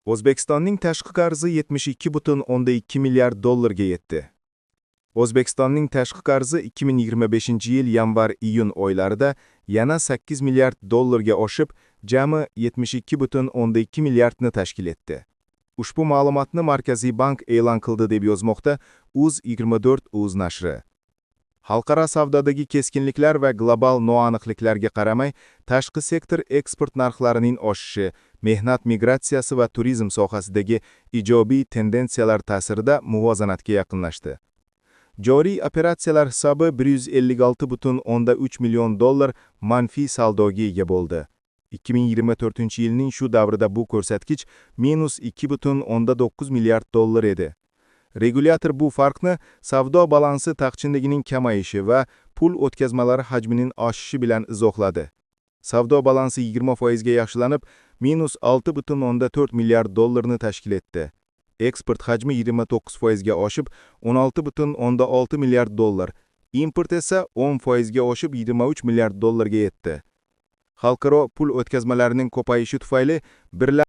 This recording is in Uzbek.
O'zbekistonning tashqi qarzi 72,2 milliard dollarga yetdi. O'zbekistonning tashqi qarzi 2025-yil yanvar-iyun oylarida yana 8 milliard dollarga oshib, jami 72,2 milliardni tashkil etdi. Ushbu ma'lumotni Markaziy bank e'lon qildi, deb yozmoqda Uz24 uz nashri. Xalqaro savdodagi keskinliklar va global noaniqliklarga qaramay, tashqi sektor eksport narxlarining oshishi, mehnat migratsiyasi va turizm sohasidagi ijobiy tendensiyalar ta'sirida muvozanatga yaqinlashdi. Joriy operatsiyalar hisobi 156,3 million dollar manfiy saldoga ega bo'ldi. 2024-yilning shu davrida bu ko'rsatkich minus 2,9 milliard dollar edi. Regulyator bu farqni savdo balansi taqchilligining kamayishi va pul o'tkazmalari hajmining oshishi bilan izohladi. Savdo balansi 20% ga yaxshilanib, minus 6,4 milliard dollarni tashkil etdi. Eksport hajmi 29% ga oshib, 16,6 milliard dollar, import esa 10% ga oshib, 23 milliard dollarga yetdi. Xalqaro pul o'tkazmalarining ko'payishi tufayli birla